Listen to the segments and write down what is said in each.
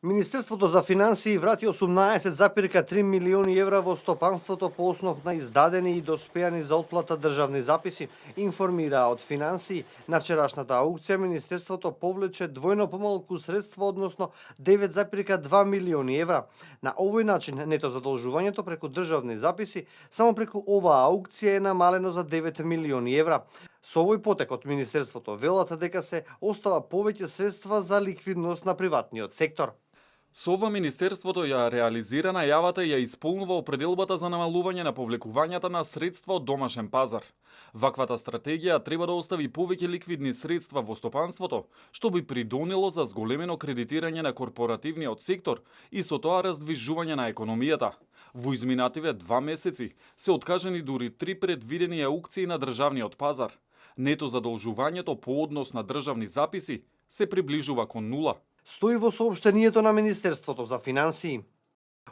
Министерството за финансии врати 18,3 милиони евра во стопанството по основ на издадени и доспеани за отплата државни записи, информира од финансии. На вчерашната аукција Министерството повлече двојно помалку средства, односно 9,2 милиони евра. На овој начин нето задолжувањето преку државни записи само преку оваа аукција е намалено за 9 милиони евра. Со овој потек од Министерството велат дека се остава повеќе средства за ликвидност на приватниот сектор. Со ова Министерството ја реализира најавата и ја исполнува определбата за намалување на повлекувањата на средства од домашен пазар. Ваквата стратегија треба да остави повеќе ликвидни средства во стопанството, што би придонело за зголемено кредитирање на корпоративниот сектор и со тоа раздвижување на економијата. Во изминативе 2 месеци се откажани дури 3 предвидени аукции на државниот пазар. Нето задолжувањето по однос на државни записи се приближува кон нула. Стои во соопштението на Министерството за финансии.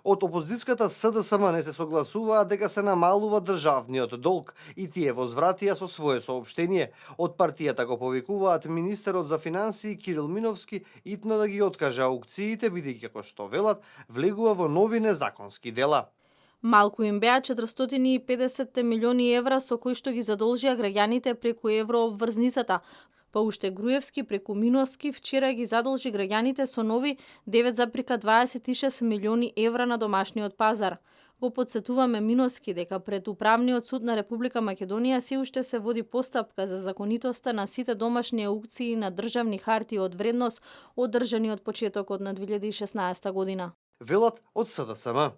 Од опозицијската СДСМ не се согласуваат дека се намалува државниот долг и тие возвратија со свое соопштение. Од партијата го повикуваат министерот за финансии Кирил Миновски итно да ги откаже аукциите, бидејќи како што велат, влегува во нови незаконски дела. Малку им беа 450 милиони евра со кои што ги задолжија граѓаните преку еврообврзницата. Па уште Груевски преку Миновски вчера ги задолжи граѓаните со нови 9,26 милиони евра на домашниот пазар. Го подсетуваме Миновски дека пред Управниот суд на Република Македонија се уште се води постапка за законитоста на сите домашни аукции на државни хартии од вредност одржани од почетокот на 2016 година. Велат од СДСМ.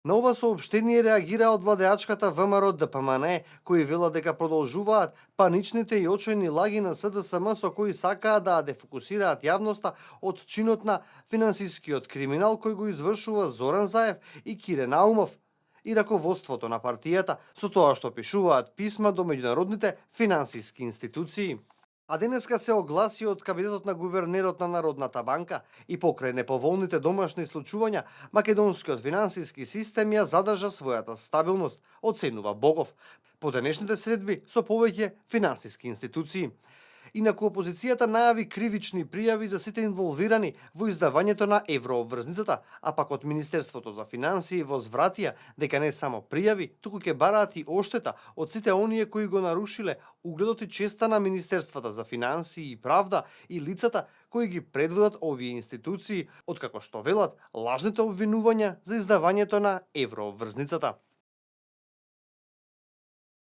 На ова соопштение реагира од владеачката ВМРО ДПМН, кои велат дека продолжуваат паничните и очојни лаги на СДСМ со кои сакаат да дефокусираат јавноста од чинот на финансискиот криминал кој го извршува Зоран Заев и Кире Наумов и раководството на партијата, со тоа што пишуваат писма до меѓународните финансиски институции. А денеска се огласи од кабинетот на гувернерот на Народната банка и покрај неповолните домашни случувања, македонскиот финансиски систем ја задржа својата стабилност, оценува Богов, по денешните средби со повеќе финансиски институции. Инаку опозицијата најави кривични пријави за сите инволвирани во издавањето на еврообврзницата, а пак од Министерството за финансии возвратија дека не само пријави, туку ќе бараат и оштета од сите оние кои го нарушиле угледот и честа на Министерствата за финансии и правда и лицата кои ги предводат овие институции, откако што велат лажните обвинувања за издавањето на еврообврзницата.